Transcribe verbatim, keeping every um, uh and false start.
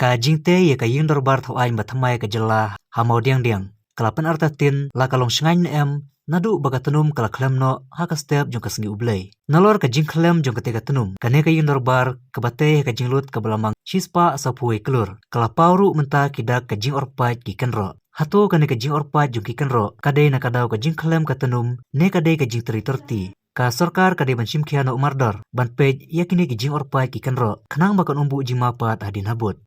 Ka jingtei ïa ka ïing dorbar thaw aiñ ba thymmai ka jylla ha Mawdiangdiang ka la pynartatien la ka long shngaiñ ne em, naduh ba ka tnum ka la khlem noh ha ka step jong ka sngi U Blei. Nalor ka jingkhlem jong katei ka tnum, kane ka ïing dorbar kaba tei ha ka jinglut kaba la mang shispah saphew klur, ka la paw ruh mynta ki dak ka jingorpait ki kynroh. Hato kane ka jingorpait jong ki kynroh ka dei na ka daw ka jingkhlem ka tnum ne ka dei ka jingtrei torti? Ka sorkar ka dei ban shim khia noh mardor ban peit ïa kine ki jingorpait ki kynroh khnang ba kan ym buh jingma pat hadien habud.